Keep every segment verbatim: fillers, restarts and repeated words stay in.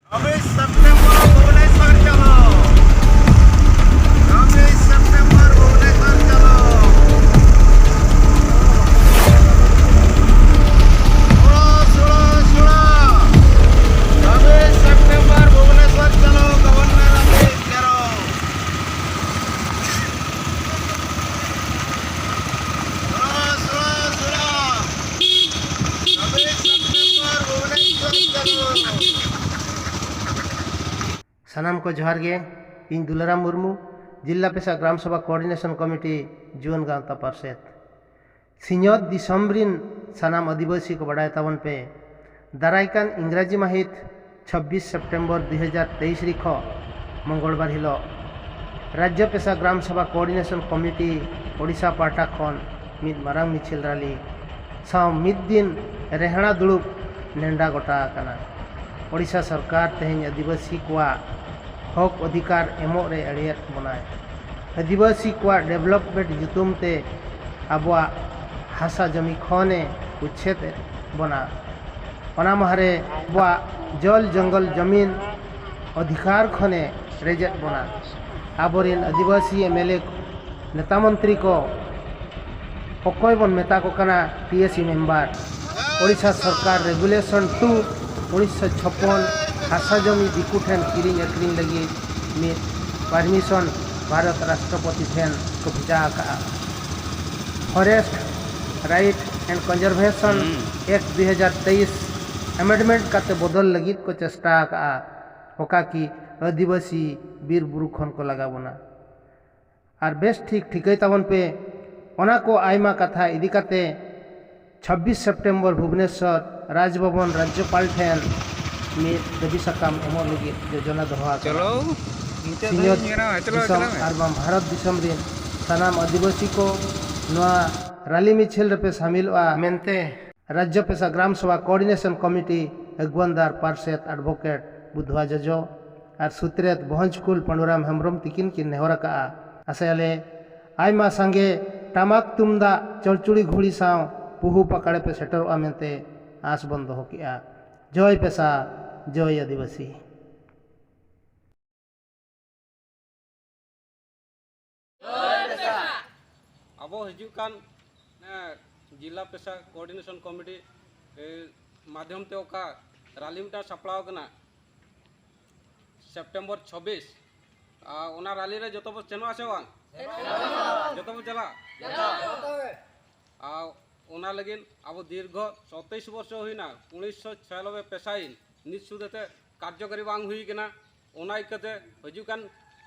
ᱪᱷᱟᱵᱵᱤᱥ ᱥᱮᱯᱴᱮᱢᱵᱚᱨ ᱵᱷᱩᱵᱚᱱᱮᱥᱣᱚᱨ ᱪᱚᱞᱚ᱾ ᱪᱷᱟᱵᱵᱤᱥ ᱥᱮᱯᱴᱮᱢᱵᱚᱨ ᱵᱷᱩᱵᱚᱱᱮᱥᱣᱚᱨ ᱪᱚᱞᱚ᱾ ᱥᱩᱲᱟ, ᱥᱩᱲᱟ, ᱥᱩᱲᱟ᱾ ᱪᱷᱟᱵᱵᱤᱥ ᱥᱮᱯᱴᱮᱢᱵᱚᱨ ᱵᱷᱩᱵᱚᱱᱮᱥᱣᱚᱨ ᱪᱚᱞᱚ, ᱜᱚᱵᱷᱚᱨᱱᱚᱨ ᱚᱯᱷᱤᱥ ᱜᱷᱮᱨᱟᱣ᱾ ᱥᱩᱲᱟ, ᱥᱩᱲᱟ, ᱥᱩᱲᱟ᱾ ᱪᱷᱟᱵᱵᱤᱥ ᱥᱮᱯᱴᱮᱢᱵᱚᱨ ᱵᱷᱩᱵᱚᱱᱮᱥᱣᱚᱨ ᱪᱚᱞᱚ᱾ ᱥᱟᱱᱟᱢ ᱠᱚ ᱡᱚᱦᱟᱨ ᱜᱮ᱾ ᱤᱧ ᱫᱩᱞᱟᱨᱟᱢ ᱢᱩᱨᱢᱩ, ᱡᱤᱞᱟ ᱯᱮᱥᱟ ᱜᱨᱟᱢ ᱥᱚᱵᱷᱟ ᱠᱳᱚᱨᱰᱤᱱᱮᱥᱚᱱ ᱠᱚᱢᱤᱴᱤ, ᱡᱩᱣᱟᱹᱱ ᱜᱟᱶᱛᱟ ᱯᱟᱨᱥᱮᱛ᱾ ᱥᱤᱧᱚᱛ ᱫᱤᱥᱚᱢ ᱨᱤᱱ ᱥᱟᱱᱟᱢ ᱟᱹᱫᱤᱵᱟᱹᱥᱤ ᱠᱚ ᱵᱟᱰᱟᱭ ᱛᱟᱵᱚᱱ ᱯᱮ, ᱫᱟᱨᱟᱭ ᱠᱟᱱ ᱤᱝᱨᱟᱡᱤ ᱢᱟᱹᱦᱤᱛ ᱪᱷᱟᱵᱵᱤᱥ ᱥᱮᱯᱴᱮᱢᱵᱚᱨ ᱫᱩ ᱦᱟᱡᱟᱨ ᱛᱮᱭᱤᱥ ᱨᱤᱠᱷᱚ ᱢᱚᱝᱜᱚᱞᱵᱟᱨ ᱦᱤᱞᱚᱜ ᱨᱟᱡᱽᱭᱚ ᱯᱮᱥᱟ ᱜᱨᱟᱢ ᱥᱚᱵᱷᱟ ᱠᱳᱚᱨᱰᱤᱱᱮᱥᱚᱱ ᱠᱚᱢᱤᱴᱤ ᱳᱰᱤᱥᱟ ᱯᱟᱦᱴᱟ ᱠᱷᱚᱱ ᱢᱤᱫ ᱢᱟᱨᱟᱝ ᱢᱤᱪᱷᱤᱞ ᱨᱟᱞᱤ ᱥᱟᱶ ᱢᱤᱫ ᱫᱤᱱ ᱨᱮᱦᱲᱟ ᱫᱩᱲᱩᱵ ᱱᱮᱰᱟ ᱜᱚᱴᱟ ᱟᱠᱟᱱᱟ᱾ ᱳᱰᱤᱥᱟ ᱥᱚᱨᱠᱟᱨ ᱛᱮᱦᱮᱧ ᱟᱹᱫᱤᱵᱟᱹᱥᱤ ᱠᱚᱣᱟᱜ ᱦᱚᱠ ᱚᱫᱷᱤᱠᱟᱨ ᱮᱢᱚᱜ ᱨᱮ ᱮᱲᱮᱭᱮᱫ ᱵᱚᱱᱟᱭ᱾ ᱟᱹᱫᱤᱵᱟᱹᱥᱤ ᱠᱚᱣᱟᱜ ᱰᱮᱵᱷᱞᱚᱯᱢᱮᱱᱴ ᱧᱩᱛᱩᱢ ᱛᱮ ᱟᱵᱚᱣᱟᱜ ᱦᱟᱥᱟ ᱡᱚᱢᱤ ᱠᱷᱚᱱᱮ ᱩᱪᱷᱮᱫ ᱮᱫ ᱵᱚᱱᱟ᱾ ᱚᱱᱟ ᱢᱟᱦᱟᱨᱮ ᱟᱵᱚᱣᱟᱜ ᱡᱚᱞ ᱡᱚᱝᱜᱚᱞ ᱡᱚᱢᱤᱱ ᱚᱫᱷᱤᱠᱟᱨ ᱠᱷᱚᱱᱮ ᱨᱮᱡᱮᱫ ᱵᱚᱱᱟ᱾ ᱟᱵᱚᱨᱮᱱ ᱟᱹᱫᱤᱵᱟᱹᱥᱤ ᱮᱢ ᱮᱞ ᱮ, ᱱᱮᱛᱟ ᱢᱚᱱᱛᱨᱤ ᱠᱚ ᱚᱠᱚᱭ ᱵᱚᱱ ᱢᱮᱛᱟ ᱠᱚ ᱠᱟᱱᱟ T A C member? Odisha ᱥᱚᱨᱠᱟᱨ ᱨᱮᱜᱩᱞᱮᱥᱚᱱ ᱴᱩ ᱩᱱᱤᱥᱥᱚ ᱪᱷᱚᱯᱯᱚᱱ ᱦᱟᱥᱟ ᱡᱚᱢᱤ ᱫᱤᱠᱩ ᱴᱷᱮᱱ ᱠᱤᱨᱤᱧ ᱟᱹᱠᱷᱨᱤᱧ ᱞᱟᱹᱜᱤᱫ ᱢᱤᱫ ᱯᱟᱨᱢᱤᱥᱚᱱ ᱵᱷᱟᱨᱚᱛ ᱨᱟᱥᱴᱨᱚᱯᱚᱛᱤ ᱴᱷᱮᱱ ᱠᱚ ᱵᱷᱮᱡᱟ ᱟᱠᱟᱫᱼᱟ᱾ ᱯᱷᱚᱨᱮᱥᱴ ᱨᱟᱭᱤᱴ ᱮᱱᱰ ᱠᱚᱱᱡᱟᱨᱵᱷᱮᱥᱚᱱ ᱦᱩᱸ᱾ ᱮᱠᱴ ᱫᱩ ᱦᱟᱡᱟᱨ ᱛᱮᱭᱤᱥ ᱮᱢᱮᱱᱰᱢᱮᱱᱴ ᱠᱟᱛᱮ ᱵᱚᱫᱚᱞ ᱞᱟᱹᱜᱤᱫ ᱠᱚ ᱪᱮᱥᱴᱟ ᱟᱠᱟᱫᱼᱟ᱾ ᱚᱠᱟ ᱠᱤ ᱟᱹᱫᱤᱵᱟᱹᱥᱤ ᱵᱤᱨ ᱵᱩᱨᱩ ᱠᱷᱚᱱ ᱠᱚ ᱞᱟᱜᱟ ᱵᱚᱱᱟ᱾ ᱟᱨ ᱵᱮᱥ ᱴᱷᱤᱠ ᱴᱷᱤᱠᱟᱹᱭ ᱛᱟᱵᱚᱱ ᱯᱮ, ᱚᱱᱟ ᱠᱚ ᱟᱭᱢᱟ ᱠᱟᱛᱷᱟ ᱤᱫᱤ ᱠᱟᱛᱮ ᱪᱷᱟᱵᱵᱤᱥ ᱥᱮᱯᱴᱮᱢᱵᱚᱨ ᱵᱷᱩᱵᱽᱱᱮᱥᱚᱨ ᱨᱟᱡᱽᱵᱷᱚᱵᱚᱱ ᱨᱟᱡᱽᱭᱚᱯᱟᱞ ᱴᱷᱮᱱ ᱢᱤᱫ ᱫᱟᱹᱵᱤ ᱥᱟᱠᱟᱢ ᱮᱢᱚᱜ ᱞᱟᱹᱜᱤᱫ ᱡᱳᱡᱚᱱᱟ ᱫᱚᱦᱚ ᱟᱠᱟᱱᱟ᱾ ᱪᱚᱞᱚ, ᱤᱱᱠᱟᱹ ᱥᱤᱧᱚᱛ ᱫᱷᱟᱹᱵᱤᱡ ᱤᱧ ᱢᱮᱱᱟ, ᱪᱚᱞᱚ, ᱫᱤᱥᱚᱢ ᱪᱟᱞᱟᱜ ᱢᱮ᱾ ᱟᱨ ᱵᱟᱝ ᱵᱷᱟᱨᱚᱛ ᱫᱤᱥᱚᱢ ᱨᱤᱱ ᱥᱟᱱᱟᱢ ᱟᱹᱫᱤᱵᱟᱹᱥᱤ ᱠᱚ ᱱᱚᱣᱟ ᱨᱟᱞᱤ ᱢᱤᱪᱷᱤᱞ ᱨᱮᱯᱮ ᱥᱟᱢᱤᱞᱚᱜᱼᱟ ᱢᱮᱱᱛᱮ ᱨᱟᱡᱽᱭᱚ ᱯᱮᱥᱟ ᱜᱨᱟᱢ ᱥᱚᱵᱷᱟ ᱠᱳᱚᱨᱰᱤᱱᱮᱥᱚᱱ ᱠᱚᱢᱤᱴᱤ ᱟᱹᱜᱩᱣᱟᱹᱱᱫᱟᱨ ᱯᱟᱨᱥᱮᱛ ᱮᱰᱵᱷᱳᱠᱮᱴ ᱵᱩᱫᱷᱣᱟ ᱡᱚᱡᱚ ᱟᱨ ᱥᱩᱛᱨᱮᱛ ᱵᱚᱦᱚᱧᱡᱽᱠᱩᱞ ᱯᱟᱸᱰᱩᱨᱟᱢ ᱦᱮᱢᱵᱽᱨᱚᱢ ᱛᱤᱠᱤᱱ ᱠᱤᱱ ᱱᱮᱦᱚᱨ ᱟᱠᱟᱫᱼᱟ᱾ ᱟᱥᱟᱭᱟᱞᱮ ᱟᱭᱢᱟ ᱥᱟᱸᱜᱮ ᱴᱟᱢᱟᱠ ᱛᱩᱢᱫᱟᱜ ᱪᱚᱲᱪᱩᱲᱤ ᱜᱷᱩᱲᱤ ᱥᱟᱶ ᱯᱩᱦᱩ ᱯᱟᱠᱟᱲᱮ ᱯᱮ ᱥᱮᱴᱮᱨᱚᱜᱼᱟ ᱢᱮᱱᱛᱮ ᱟᱸᱥ ᱵᱚᱱ ᱫᱚᱦᱚ ᱠᱮᱜᱼᱟ᱾ ᱡᱚᱭ ᱯᱮᱥᱟ᱾ ᱡᱚᱭ ᱟᱹᱫᱤᱵᱟᱹᱥᱤ᱾ ᱟᱵᱚ ᱦᱤᱡᱩᱜ ᱠᱟᱱ, ᱮ, ᱡᱤᱞᱟ ᱯᱮᱥᱟ ᱠᱳᱚᱨᱰᱤᱱᱮᱥᱚᱱ ᱠᱚᱢᱤᱴᱤ, ᱮ, ᱢᱟᱫᱽᱫᱷᱚᱢ ᱛᱮ ᱚᱠᱟ ᱨᱟᱞᱤ ᱢᱤᱫᱴᱟᱝ ᱥᱟᱯᱲᱟᱣ ᱠᱟᱱᱟ ᱥᱮᱯᱴᱮᱢᱵᱚᱨ ᱪᱷᱚᱵᱵᱤᱥ, ᱟᱨ ᱚᱱᱟ ᱨᱟᱞᱤ ᱨᱮ ᱡᱚᱛᱚ ᱵᱚ ᱥᱮᱱᱚᱜᱼᱟ ᱥᱮ ᱵᱟᱝ? ᱡᱚᱛᱚ ᱵᱚ ᱪᱟᱞᱟᱜᱼᱟ? ᱟᱨ ᱚᱱᱟ ᱞᱟᱹᱜᱤᱫ ᱟᱵᱚ ᱫᱤᱨᱜᱷᱚ ᱥᱚᱛᱟᱭᱤᱥ ᱵᱚᱨᱥᱚ ᱦᱩᱭᱱᱟ, ᱩᱱᱤᱥᱥᱚ ᱪᱷᱤᱭᱟᱱᱚᱵᱵᱳᱭ ᱯᱮᱥᱟᱭᱤᱱ, ᱱᱤᱛ ᱥᱩᱫᱷᱟᱹ ᱛᱮ ᱠᱟᱨᱡᱚᱠᱟᱨᱤ ᱵᱟᱝ ᱦᱩᱭ ᱠᱟᱱᱟ᱾ ᱚᱱᱟ ᱤᱠᱟᱹᱛᱮ ᱦᱤᱡᱩᱜ ᱠᱟᱱ,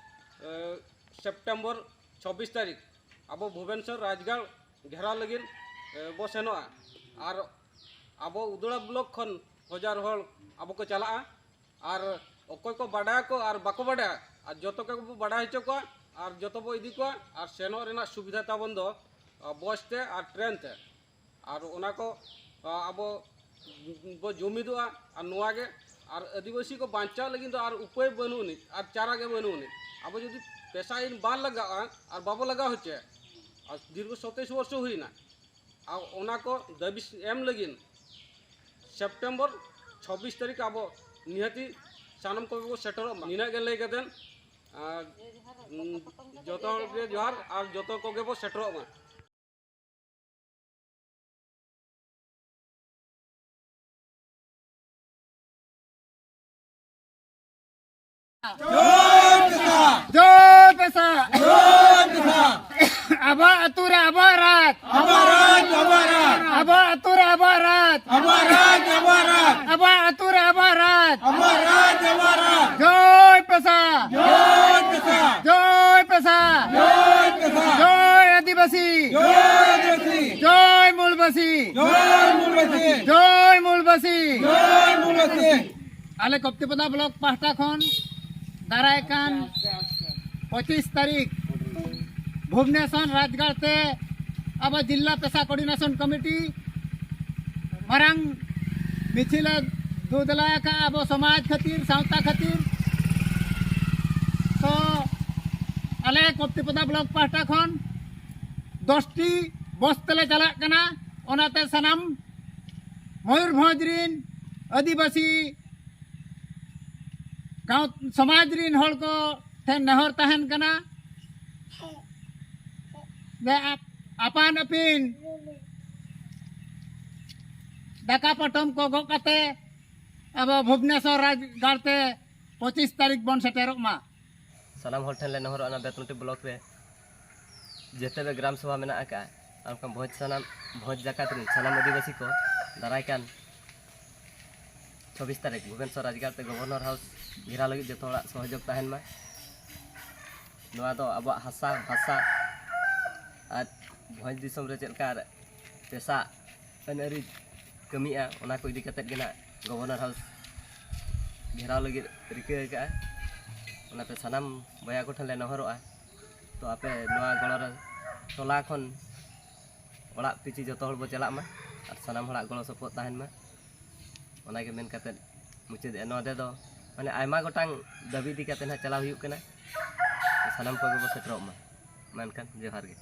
ᱮ, ᱥᱮᱯᱴᱮᱢᱵᱚᱨ ᱪᱷᱚᱵᱵᱤᱥ ᱛᱟᱹᱨᱤᱠᱷ ᱟᱵᱚ ᱵᱷᱩᱵᱮᱱᱥᱚᱨ ᱨᱟᱡᱽᱜᱟᱲ ᱜᱷᱮᱨᱟᱣ ᱞᱟᱹᱜᱤᱫ, ᱮ, ᱵᱚ ᱥᱮᱱᱚᱜᱼᱟ᱾ ᱟᱨ ᱟᱵᱚ ᱩᱫᱽᱲᱟ ᱵᱞᱚᱠ ᱠᱷᱚᱱ ᱦᱟᱡᱟᱨ ᱦᱚᱲ ᱟᱵᱚ ᱠᱚ ᱪᱟᱞᱟᱜᱼᱟ᱾ ᱟᱨ ᱚᱠᱚᱭ ᱠᱚ ᱵᱟᱰᱟᱭᱟᱠᱚ ᱟᱨ ᱵᱟᱠᱚ ᱵᱟᱰᱟᱭᱟ, ᱟᱨ ᱡᱚᱛᱚ ᱠᱚᱜᱮ ᱵᱚ ᱵᱟᱰᱟᱭ ᱦᱚᱪᱚ ᱠᱚᱣᱟ ᱟᱨ ᱡᱚᱛᱚ ᱵᱚ ᱤᱫᱤ ᱠᱚᱣᱟ᱾ ᱟᱨ ᱥᱮᱱᱚᱜ ᱨᱮᱱᱟᱜ ᱥᱩᱵᱤᱫᱷᱟ ᱛᱟᱵᱚᱱ ᱫᱚ, ᱟ, ᱵᱚᱥ ᱛᱮ ᱟᱨ ᱴᱨᱮᱱ ᱛᱮ᱾ ᱟᱨ ᱚᱱᱟ ᱠᱚ, ᱟ, ᱟᱵᱚ ᱵᱚ ᱡᱩᱢᱤᱫᱚᱜᱼᱟ᱾ ᱟᱨ ᱱᱚᱣᱟ ᱜᱮ, ᱟᱨ ᱟᱹᱫᱤᱵᱟᱹᱥᱤ ᱠᱚ ᱵᱟᱧᱪᱟᱣ ᱞᱟᱹᱜᱤᱫ ᱫᱚ ᱟᱨ ᱩᱯᱟᱹᱭ ᱵᱟᱹᱱᱩᱜ ᱟᱹᱱᱤᱡ, ᱟᱨ ᱪᱟᱨᱟ ᱜᱮ ᱵᱟᱹᱱᱩᱜ ᱟᱹᱱᱤᱡ᱾ ᱟᱵᱚ ᱡᱩᱫᱤ ᱯᱮᱥᱟ ᱟᱹᱭᱤᱱ ᱵᱟᱝ ᱞᱟᱜᱟᱜᱼᱟ ᱟᱨ ᱵᱟᱵᱚ ᱞᱟᱜᱟᱣ ᱦᱚᱪᱚᱭᱟ, ᱟᱨ ᱫᱤᱨᱜᱷᱚ ᱥᱚᱛᱟᱭᱤᱥ ᱵᱚᱨᱥᱚ ᱦᱩᱭᱱᱟ, ᱟᱨ ᱚᱱᱟ ᱠᱚ ᱫᱟᱹᱵᱤ ᱮᱢ ᱞᱟᱹᱜᱤᱫ ᱥᱮᱯᱴᱮᱢᱵᱚᱨ ᱪᱷᱚᱵᱵᱤᱥ ᱛᱟᱹᱨᱤᱠᱷ ᱟᱵᱚ ᱱᱤᱦᱟᱹᱛᱤ ᱥᱟᱱᱟᱢ ᱠᱚᱜᱮ ᱵᱚ ᱥᱮᱴᱮᱨᱚᱜ ᱢᱟ᱾ ᱱᱤᱱᱟᱹᱜ ᱜᱮ ᱞᱟᱹᱭ ᱠᱟᱛᱮᱫ, ᱟᱨ, ᱩᱸ, ᱡᱚᱛᱚ ᱦᱚᱲ ᱜᱮ ᱡᱚᱦᱟᱨ, ᱟᱨ ᱡᱚᱛᱚ ᱠᱚᱜᱮ ᱵᱚ ᱥᱮᱴᱮᱨᱚᱜ ᱢᱟ᱾ ᱡᱚᱭ ᱯᱮᱥᱟ! ᱡᱚᱭ ᱯᱮᱥᱟ! ᱡᱚᱭ ᱯᱮᱥᱟ! ᱟᱵᱚᱣᱟᱜ ᱟᱹᱛᱩ ᱨᱮ ᱟᱵᱚᱣᱟᱜ ᱨᱟᱡᱽ! ᱟᱵᱚᱣᱟᱜ ᱨᱟᱡᱽ, ᱟᱵᱚᱣᱟᱜ ᱨᱟᱡᱽ! ᱟᱵᱚᱣᱟᱜ ᱟᱹᱛᱩ ᱨᱮ ᱟᱵᱚᱣᱟᱜ ᱨᱟᱡᱽ! ᱟᱵᱚᱣᱟᱜ ᱨᱟᱡᱽ, ᱟᱵᱚᱣᱟᱜ ᱨᱟᱡᱽ! ᱟᱵᱚᱣᱟᱜ ᱟᱹᱛᱩ ᱨᱮ ᱟᱵᱚᱣᱟᱜ ᱨᱟᱡᱽ! ᱟᱵᱚᱣᱟᱜ ᱨᱟᱡᱽ, ᱟᱵᱚᱣᱟᱜ ᱨᱟᱡᱽ! ᱡᱚᱭ ᱯᱮᱥᱟ! ᱡᱚᱭ ᱯᱮᱥᱟ! ᱡᱚᱭ ᱯᱮᱥᱟ! ᱡᱚᱭ ᱯᱮᱥᱟ! ᱡᱚᱭ ᱟᱹᱫᱤᱵᱟᱹᱥᱤ! ᱡᱚᱭ ᱟᱹᱫᱤᱵᱟᱹᱥᱤ! ᱡᱚᱭ ᱢᱩᱞᱵᱟᱹᱥᱤ! ᱡᱚᱭ ᱢᱩᱞᱵᱟᱹᱥᱤ! ᱡᱚᱭ ᱢᱩᱞᱵᱟᱹᱥᱤ! ᱡᱚᱭ ᱢᱩᱞᱵᱟᱹᱥᱤ! ᱟᱞᱮ ᱠᱚᱯᱛᱤᱯᱚᱫᱟ ᱵᱞᱚᱠ ᱯᱟᱦᱴᱟ ᱠᱷᱚᱱ ᱫᱟᱨᱟᱭ ᱠᱟᱱ ᱯᱚᱸᱪᱤᱥ ᱛᱟᱹᱨᱤᱠᱷ ᱵᱷᱩᱵᱽᱱᱮᱥᱚᱨ ᱨᱟᱡᱽᱜᱟᱲ ᱛᱮ ᱟᱵᱚ ᱡᱤᱞᱟ ᱯᱮᱥᱟ ᱠᱳᱚᱨᱰᱤᱱᱮᱥᱚᱱ ᱠᱚᱢᱤᱴᱤ ᱢᱟᱨᱟᱝ ᱢᱤᱪᱷᱤᱞ ᱮ ᱫᱩᱫᱽᱞᱟ ᱟᱠᱟᱫᱼᱟ ᱟᱵᱚ ᱥᱚᱢᱟᱡᱽ ᱠᱷᱟᱹᱛᱤᱨ, ᱥᱟᱶᱛᱟ ᱠᱷᱟᱹᱛᱤᱨ᱾ ᱛᱚ ᱟᱞᱮ ᱠᱚᱯᱛᱤᱯᱚᱫᱟ ᱵᱞᱚᱠ ᱯᱟᱦᱴᱟ ᱠᱷᱚᱱ ᱫᱚᱥᱴᱤ ᱵᱚᱥ ᱛᱮᱞᱮ ᱪᱟᱞᱟᱜ ᱠᱟᱱᱟ᱾ ᱚᱱᱟᱛᱮ ᱥᱟᱱᱟᱢ ᱢᱚᱭᱩᱨᱵᱷᱚᱸᱡᱽ ᱨᱤᱱ ᱟᱹᱫᱤᱵᱟᱹᱥᱤ ᱜᱟᱶ ᱥᱚᱢᱟᱡᱽ ᱨᱤᱱ ᱦᱚᱲ ᱠᱚ ᱴᱷᱮᱱ ᱱᱮᱦᱚᱨ ᱛᱟᱦᱮᱱ ᱠᱟᱱᱟ ᱡᱮ ᱟᱯ- ᱟᱯᱟᱱ ᱟᱹᱯᱤᱱ ᱫᱟᱠᱟ ᱯᱚᱴᱚᱢ ᱠᱚ ᱜᱚᱜ ᱠᱟᱛᱮ ᱟᱵᱚ ᱵᱷᱩᱵᱽᱱᱮᱥᱚᱨ ᱨᱟᱡᱽᱜᱟᱲ ᱛᱮ ᱯᱚᱸᱪᱤᱥ ᱛᱟᱹᱨᱤᱠᱷ ᱵᱚᱱ ᱥᱮᱴᱮᱨᱚᱜ ᱢᱟ᱾ ᱥᱟᱱᱟᱢ ᱦᱚᱲ ᱴᱷᱮᱱ ᱞᱮ ᱱᱮᱦᱚᱨᱚᱜᱼᱟ, ᱚᱱᱟ ᱵᱮᱛᱱᱚᱴᱤ ᱵᱞᱚᱠ ᱨᱮ ᱡᱮᱛᱮ ᱜᱮ ᱜᱨᱟᱢ ᱥᱚᱵᱷᱟ ᱢᱮᱱᱟᱜ ᱟᱠᱟᱫᱼᱟ, ᱟᱨ ᱚᱱᱠᱟ ᱵᱷᱚᱸᱡᱽ ᱥᱟᱱᱟᱢ ᱵᱷᱚᱸᱡᱽ ᱡᱟᱠᱟᱛ ᱨᱮᱱ ᱥᱟᱱᱟᱢ ᱟᱹᱫᱤᱵᱟᱹᱥᱤ ᱠᱚ ᱫᱟᱨᱟᱭ ᱠᱟᱱ ᱪᱷᱚᱵᱵᱤᱥ ᱛᱟᱹᱨᱤᱠᱷ ᱵᱷᱩᱵᱽᱱᱮᱥᱚᱨ ᱨᱟᱡᱽᱜᱟᱲ ᱛᱮ ᱜᱚᱵᱷᱚᱨᱱᱚᱨ ᱦᱟᱣᱩᱥ ᱜᱷᱮᱨᱟᱣ ᱞᱟᱹᱜᱤᱫ ᱡᱚᱛᱚ ᱦᱚᱲᱟᱜ ᱥᱚᱦᱚᱡᱳᱜᱽ ᱛᱟᱦᱮᱱ ᱢᱟ᱾ ᱱᱚᱣᱟ ᱫᱚ ᱟᱵᱚᱣᱟᱜ ᱦᱟᱥᱟ ᱵᱷᱟᱥᱟ ᱟᱨ ᱵᱷᱚᱸᱡᱽ ᱫᱤᱥᱚᱢ ᱨᱮ ᱪᱮᱫ ᱞᱮᱠᱟ ᱯᱮᱥᱟ ᱟᱹᱱ ᱟᱹᱨᱤ ᱠᱟᱹᱢᱤᱜᱼᱟ, ᱚᱱᱟ ᱠᱚ ᱤᱫᱤ ᱠᱟᱛᱮᱫ ᱜᱮ ᱱᱟᱜ ᱜᱚᱵᱷᱚᱨᱱᱚᱨ ᱦᱟᱣᱩᱥ ᱜᱷᱮᱨᱟᱣ ᱞᱟᱹᱜᱤᱫ ᱨᱤᱠᱟᱹ ᱟᱠᱟᱫᱼᱟ᱾ ᱚᱱᱟᱛᱮ ᱥᱟᱱᱟᱢ ᱵᱚᱭᱦᱟ ᱠᱚᱴᱷᱮᱱ ᱞᱮ ᱱᱮᱦᱚᱨᱚᱜᱼᱟ, ᱛᱚ ᱟᱯᱮ ᱱᱚᱣᱟ ᱜᱚᱲᱚ ᱨᱮ ᱴᱚᱞᱟ ᱠᱷᱚᱱ ᱚᱲᱟᱜ ᱯᱤᱪᱷᱤ ᱡᱚᱛᱚ ᱦᱚᱲ ᱵᱚ ᱪᱟᱞᱟᱜ ᱢᱟ ᱟᱨ ᱥᱟᱱᱟᱢ ᱦᱚᱲᱟᱜ ᱜᱚᱲᱚ ᱥᱚᱯᱚᱦᱚᱫ ᱛᱟᱦᱮᱱ ᱢᱟ᱾ ᱚᱱᱟᱜᱮ ᱢᱮᱱ ᱠᱟᱛᱮᱫ ᱢᱩᱪᱟᱹᱫᱮᱜᱼᱟ᱾ ᱱᱚᱰᱮ ᱫᱚ ᱢᱟᱱᱮ ᱟᱭᱢᱟ ᱜᱚᱴᱟᱝ ᱫᱟᱹᱵᱤ ᱤᱫᱤ ᱠᱟᱛᱮᱫ ᱦᱟᱸᱜ ᱪᱟᱞᱟᱣ ᱦᱩᱭᱩᱜ ᱠᱟᱱᱟ, ᱥᱟᱱᱟᱢ ᱠᱚᱜᱮ ᱵᱚ ᱥᱮᱴᱮᱨᱚᱜ ᱢᱟ᱾ ᱢᱟ ᱮᱱᱠᱷᱟᱱ ᱡᱚᱦᱟᱨ ᱜᱮ᱾